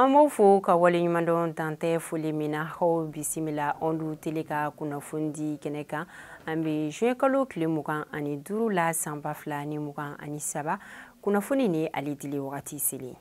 An b'aw fo ka waleɲumandɔn dantɛ foli min na, aw bisimila Onde Télé ka kunnafoni di kɛnɛ kan. An bɛ juin kalo tile 25 la san 2023, kunnafoni ni ale dili wagati selen.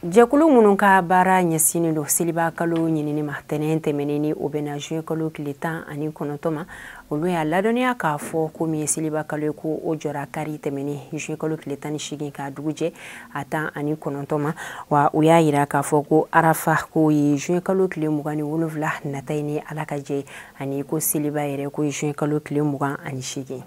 Jɛkulu minnu ka baara ɲɛsinnen don seliba kalo ɲinini ma tɛnɛn tɛmɛnen ni o bɛna juin kalo tile 19 ma, olu y'a ladɔnniya k'a fɔ ko min ye seliba kalo ye, ko o jɔra kari tɛmɛnen juin kalo tile 18 k'a dugujɛ a 19 ma. Wa u y'a yira k'a fɔ ko arafa k'o ye juin kalo tile 27 nata ye ni Ala ka jɛ, ani ko seliba yɛrɛ ko ye juin kalo tile 28.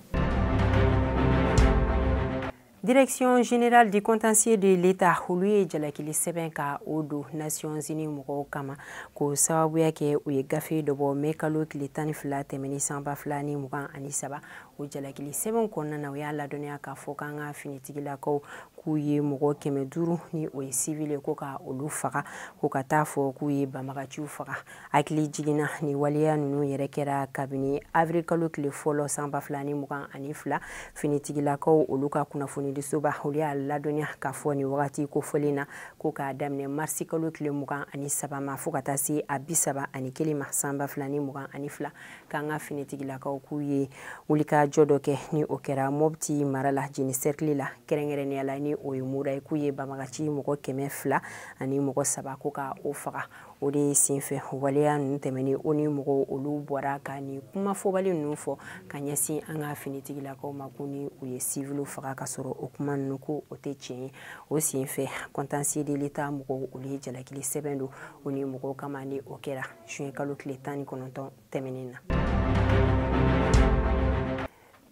Direction générale du contentieux de l'État olu ye jalakili sɛbɛn ka o don Nations Unies mɔgɔw kama k'o sababuya kɛ u ye gafe dɔ bɔ mai kalo tile 12 tɛmɛnen san 2023. O jalakili sɛbɛn kɔnɔna na, u y'a ladɔnniya k'a fɔ k'an ka finitigilakaw k'u ye mɔgɔ 500 ni o ye civil ye ko ka olu faga, ko ka taa fɔ k'u ye banbagaciw faga. Hakili jiginna ni waleya ninnu yɛrɛ kɛra kabini avril kalo tile fɔlɔ san 2022. Finitigilakaw olu ka kunnafonidisoba olu y'a ladɔnniya k'a fɔ nin wagati kofɔlen na ko k'a daminɛ marisi kalo tile 23 ma fo ka taa se a 31 ma san 2022, k'an ka finitigilakaw k'u ye wulikajɔ dɔ kɛ ni o kɛra Mopti mara la, Jeni cercle la, kɛrɛnkɛrɛnnenya la ni o ye Mura ye, k'u ye banbagaci mɔgɔ 200 ani mɔgɔ 3 ko ka o faga. O de senfɛ waleya ninnu tɛmɛnen, o ni mɔgɔw olu bɔra ka nin kuma fɔbali ninnu fɔ ka ɲɛsin an ka finitigilakaw ma ko ni u ye civiliw faga ka sɔrɔ o kuma ninnu ko o tɛ tiɲɛ ye. O senfɛ contentieux de l'État mɔgɔw olu ye jalakili sɛbɛn don o ni mɔgɔw kama ni o kɛra juin kalo tile 19 tɛmɛnen na.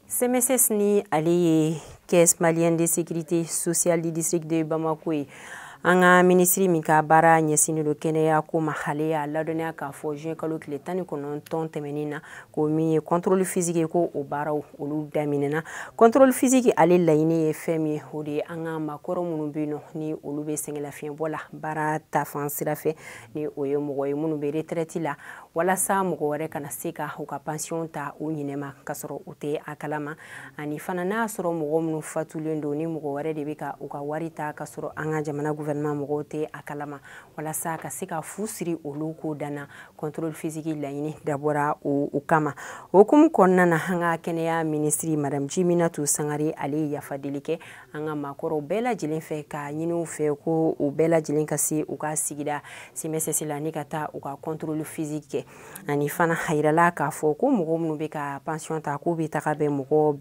CMSS ni ale ye Caisse malienne de sécurité sociale du district de Bamako ye, an ka minisiri min ka baara ɲɛsinnen don kɛnɛya ko ma, ale y'a ladɔnniya k'a fɔ juin kalo tile 19 tɛmɛnen na ko min ye contrôle physique ye, ko o baaraw olu daminɛna. Contrôle physique ale laɲini ye fɛn min ye, o de ye an ka maakɔrɔ minnu bɛ yen nɔ ni olu bɛ sɛgɛnlafiɲɛbɔ la baara ta fan sira fɛ, ni o ye mɔgɔ ye minnu bɛ retraite la, walasa mɔgɔ wɛrɛ kana se ka u ka pension ta u ɲinɛ ma k'a sɔrɔ u tɛ a kalama, ani fana n'a y'a sɔrɔ mɔgɔ minnu fatulen don ni mɔgɔ wɛrɛ de bɛ ka u ka wari ta k'a sɔrɔ an ka jamana gouvernement mɔgɔw tɛ a kalama, walasa ka se ka fu siri olu ko danna. Contrôle physique laɲini dabɔra o kama. O hukumu kɔnɔna na, an ka kɛnɛya minisiri madame Jiminatu Sangare ale ye yafadeli kɛ an ka maakɔrɔw bɛɛ lajɛlen fɛ ka ɲini u fɛ ko u bɛɛ lajɛlen ka se u ka sigida CMSS la ni ka taa u ka contrôle physique kɛ. Ani fana a yirala k'a fɔ ko mɔgɔ minnu bɛ ka pension ta k'u bɛ taga bɛn mɔgɔ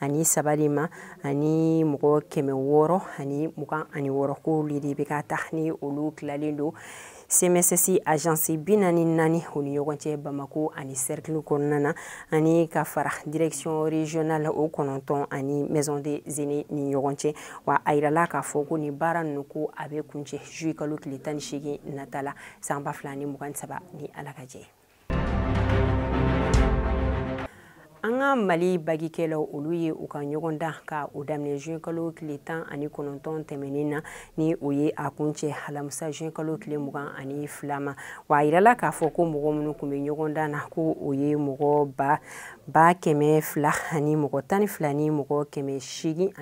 63,000 de ma ani mɔgɔ 626, k'olu de bɛ ka ta ni olu tilalen don CMSS agence 44 o ni ɲɔgɔn cɛ Bamako ani cercle kɔnɔna na, ani ka fara direction régionale o 9 ani maison des aînés ni ɲɔgɔn cɛ. Wa a yirala k'a fɔ ko nin baara ninnu ko a bɛ kuncɛ juillet kalo tile 18 nata la san 2023 ni Ala ka jɛ. An ka Mali bagikɛlaw olu ye u ka ɲɔgɔn dan ka o daminɛ juin kalo tile 19 tɛmɛnen na ni o ye a kuncɛ alamisa juin kalo tile 22 ma. Wa a yirala k'a fɔ ko mɔgɔ minnu tun bɛ ɲɔgɔn dan na ko o ye mɔgɔ 200,000 ani mɔgɔ 12 ni mɔgɔ 860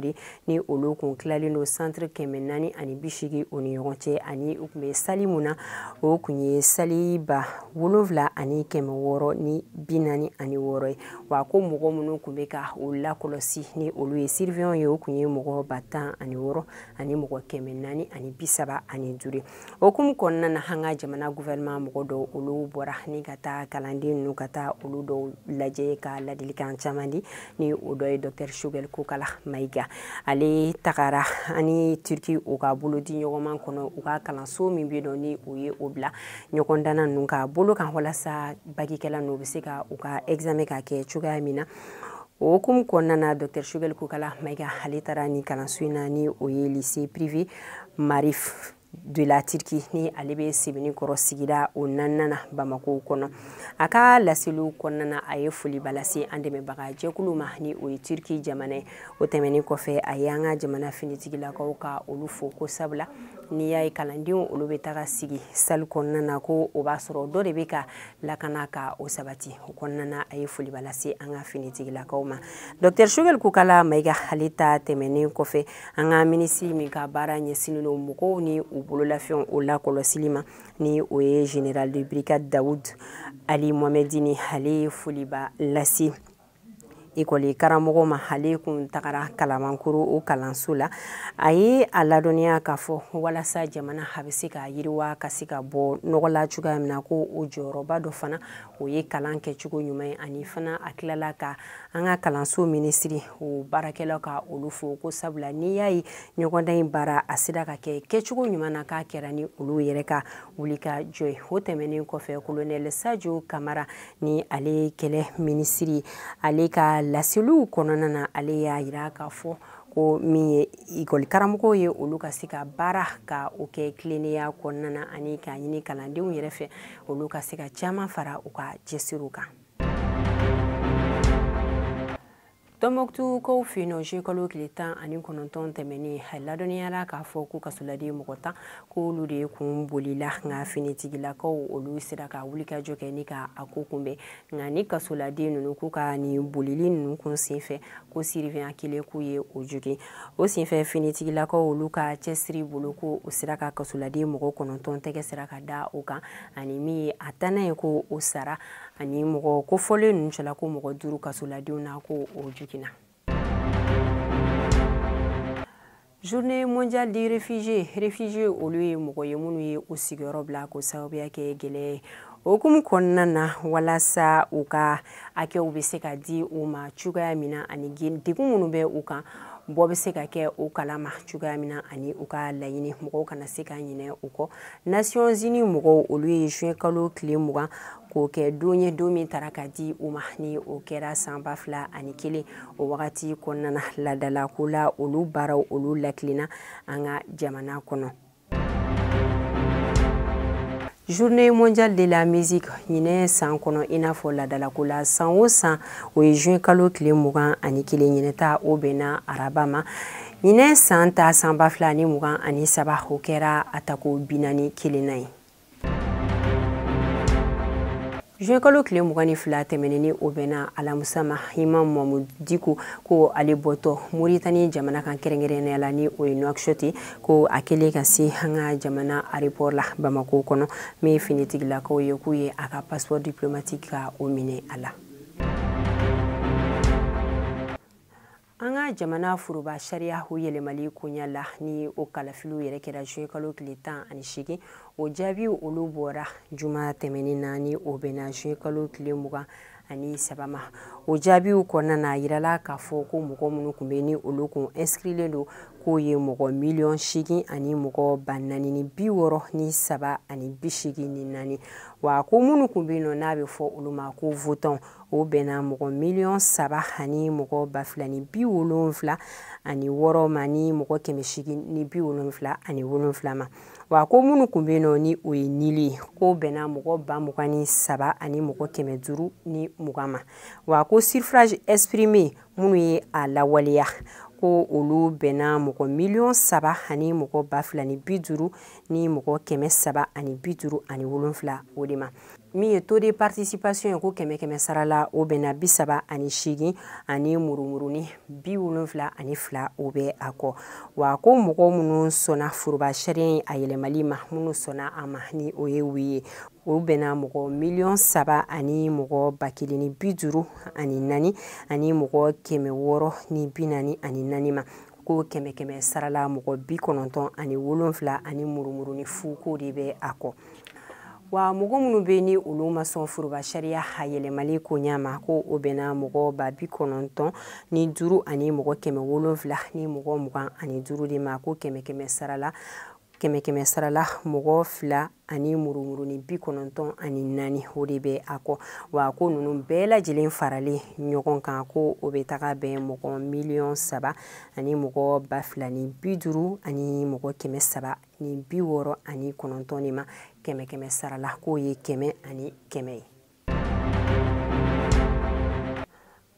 de, ni olu kun tilalen don centre 480 o ni ɲɔgɔn cɛ, ani u tun bɛ sali mun na o kun ye sali 7646 ye. Wa ko mɔgɔ minnu tun bɛ ka o lakɔlɔsi ni olu ye surveillant ye, o tun ye mɔgɔ 16,000 ani mɔgɔ 435. O hukumu kɔnɔna na, an ka jamana gouvernement mɔgɔ dɔw olu bɔra ni ka taa kalanden ninnu ka taa olu dɔw lajɛ ka ladilikan caman di, ni o dɔ ye docteur Choguel Kokala Maïga. Ale tagara ani Turki u ka bolodi ɲɔgɔnman kɔnɔ u ka kalanso min bɛ yen nɔ ni o ye o bila ɲɔgɔndanna ninnu ka bolo kan walasa bagikɛla ninnu bɛ se ka u ka examen ka kɛ cogoya min na. O hukumu kɔnɔna na, docteur Choguel Kokala Maïga ale taara nin kalanso in na ni o ye lycée privé Marif de la Turquie ni ale bɛ Sebenikɔrɔ sigida o 4nan na Bamako kɔnɔ. A ka laseliw kɔnɔna na, a ye foliba lase an dɛmɛbaga jɛkulu ma ni o ye Turquie jamana ye. O tɛmɛnen kɔfɛ, a ye an ka jamana finitigilakaw ka olu fo ko sabula N'i y'a ye kalandenw olu bɛ taga sigi salle kɔnɔna na, ko o b'a sɔrɔ dɔ de bɛ ka lakana ka o sabati. O kɔnɔna na, a ye foliba lase an ka finitigilakaw ma. Docteur Choguel Kokalla Maïga, ale ta tɛmɛnen kɔfɛ, an ka minisiri min ka baara ɲɛsinnen don mɔgɔw ni u bololafɛnw o lakɔlɔsili ma, ni o ye général de brigade Daoud Ali Mohamedine, ale ye foliba lase ekɔli karamɔgɔ ma. Ale kun tagara Kalamankoro o kalanso la. A ye a ladɔnniya k'a fɔ walasa jamana a bɛ se ka yiriwa, ka se ka bɔ nɔgɔ la cogoya min na, ko o jɔyɔrɔba dɔ fana o ye kalan kɛcogo ɲuman ye. Ani fana a tilala ka an ka kalanso minisiri o baarakɛlaw ka olu fo, ko sabula n'i y'a ye ɲɔgɔndan in baara a sera ka kɛ kɛcogo ɲuman na, k'a kɛra ni olu yɛrɛ ka wuli ka jɔ ye. O tɛmɛnen kɔfɛ, colonel Sadio Kamara, ni ale ye kɛlɛ minisiri, ale ka laseliw kɔnɔna na, ale y'a yira k'a fɔ ko min ye ekɔli karamɔgɔw ye, olu ka se ka baara ka o kɛ tilennenya kɔnɔna na, ani k'a ɲini kalandenw yɛrɛ fɛ, olu ka se ka caman fara u ka cɛsiriw kan. Tɔnbɔkutu kow fɛ yen nɔ, juillet kalo tile 19 tɛmɛnen, a ladɔnniyara k'a fɔ ko kasoladen mɔgɔ 10 k'olu de kun bolila, nka finitigilakaw olu sera ka wulikajɔ kɛ ni ka a ko kunbɛn. Nka ni kasoladen ninnu k'u ka nin bolili ninnu kun senfɛ, ko surveillant kelen k'u ye o jogin. O senfɛ, finitigilakaw olu ka cɛsiri bolo, ko o sera ka kasoladen mɔgɔ 9 tɛgɛ sera ka da o kan, ani min ye a tannan ye, ko o sara, ani mɔgɔ kofɔlen ninnu cɛla, ko mɔgɔ 5 kasoladenw na, ko o jogin. Journée mondiale des réfugiés. Réfugiés olu ye mɔgɔ ye minnu ye u sigiyɔrɔ bila k'o sababuya kɛ gɛlɛya ye. O hukumu kɔnɔna na, walasa u ka hakɛw bɛ se ka di u ma cogoya min na, ani degun minnu bɛ u kan, bɔ bɛ se ka kɛ o kalama cogoya min na, ani u ka laɲini mɔgɔw kana se ka ɲinɛ u kɔ, Nations Unies mɔgɔw olu ye juin kalo tile 20 k'o kɛ don ye, don min tara ka di u ma. Ni o kɛra san 2001, o wagati kɔnɔna na, laadalako la, olu baaraw olu lakilenna an ka jamana kɔnɔ. Journée mondiale de la musique ɲinɛ san kɔnɔ, i n'a fɔ laadalako la san o san, o ye juin kalo tile 21. Ɲinɛta o bɛnna araba ma. Ɲinɛ san ta san 2023, o kɛra a tako 41nan ye. Juin kalo tile 22 tɛmɛnen, ni o bɛnna alamisa ma, Imam Mahmoud Dicko, ko ale bɔtɔ Moritani jamana kan, kɛrɛnkɛrɛnnenya la ni o ye Nouakchott, ko a kɛlen ka se an ka jamana aéroport la Bamako kɔnɔ, min ye finitigilakaw ye, k'u ye a ka passeport diplomatique ka o minɛ a la. An ka jamana foroba sariya o yɛlɛmali koɲa la, ni o kalafiliw yɛrɛ kɛra juin kalo tile 18, o jaabiw olu bɔra juma tɛmɛnen na, ni o bɛnna juin kalo tile 23 ma. O jaabiw kɔnɔna na, a yirala k'a fɔ ko mɔgɔ minnu tun bɛ ni olu kun inscrilen don, k'o ye mɔgɔ miliyɔn 8 ani mɔgɔ 463 ani 84. Wa ko minnu tun bɛ yen nɔ, n'a bɛ fɔ olu ma ko votant, o bɛnna mɔgɔ miliyɔn 3 ani mɔgɔ 2076 ma, ni mɔgɔ 877 ma. Wa ko minnu tun bɛ yen nɔ, ni o ye nul ye, k'o bɛnna mɔgɔ 23 ani mɔgɔ 520 ma. Wa ko suffrage exprimé, minnu ye a lawaleya, ko olu bɛnna mɔgɔ miliyɔn 3 ani mɔgɔ 2050 ni mɔgɔ 357 o de ma. Min ye taux de participation ye, ko kɛmɛ kɛmɛ sara la, o bɛnna 38 ani murumuruni 72, o bɛ a kɔ. Wa ko mɔgɔ minnu sɔnna foroba sariya in a yɛlɛmali ma, minnu sɔnna a ma, ni o ye oui ye, o bɛnna mɔgɔ miliyɔn 3 ani mɔgɔ 1054 ani mɔgɔ 644 ma, ko kɛmɛ kɛmɛ sarala mɔgɔ 97 ani murumuruni fu, k'o de bɛ a kɔ. Wa mɔgɔ minnu bɛ ni olu ma sɔn foroba sariya a yɛlɛmali koɲa ma, ko o bɛnna mɔgɔ 95 000 ani mɔgɔ 700 ni mɔgɔ 25 de ma, ko kɛmɛ kɛmɛ sarala, kɛmɛ kɛmɛ sarala mɔgɔ 2 ani murumuruni 94, o de bɛ a kɔ. Wa ko ninnu bɛɛ lajɛlen faralen ɲɔgɔn kan, ko o bɛ taga bɛn mɔgɔ miliyɔn 3 ani mɔgɔ 2050 ani mɔgɔ 369 de ma, kɛmɛ kɛmɛ sarala k'o ye 100 100 ye.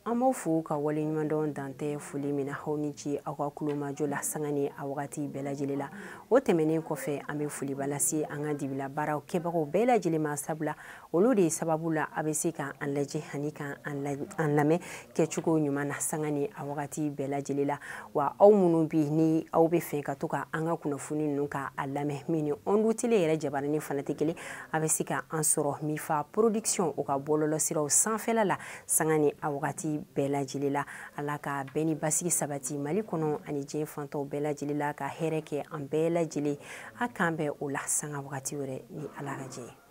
An b'aw fo ka waleɲumandɔn dantɛ foli min na. Aw ni ce aw ka kulomajɔ la sanga ni a wagati bɛɛ lajɛlen la. O tɛmɛnen kɔfɛ, an bɛ foliba lase an ka dibila baaraw kɛbagaw bɛɛ lajɛlen ma, sabula olu de ye sababu la a bɛ se ka an lajɛ ani ka an lamɛn kɛcogo ɲuman na sanga ni a wagati bɛɛ lajɛlen la. Wa aw minnu bɛ ni aw bɛ fɛ ka to ka an ka kunnafoni ninnu ka a lamɛn, min ni Onde Télé yɛrɛ jabaranin fana tɛ kelen, a bɛ se ka an sɔrɔ Mifa Production o ka bɔlɔlɔsiraw sanfɛla la sanga ni a wagati bɛɛ lajɛlen la. Ala ka bɛn ni basigi sabati Mali kɔnɔ ani diɲɛ fantaw bɛɛ lajɛlen la, ka hɛrɛ kɛ an bɛɛ lajɛlen. A k'an bɛn o la sanga wagati wɛrɛ ni Ala ka jɛ ye.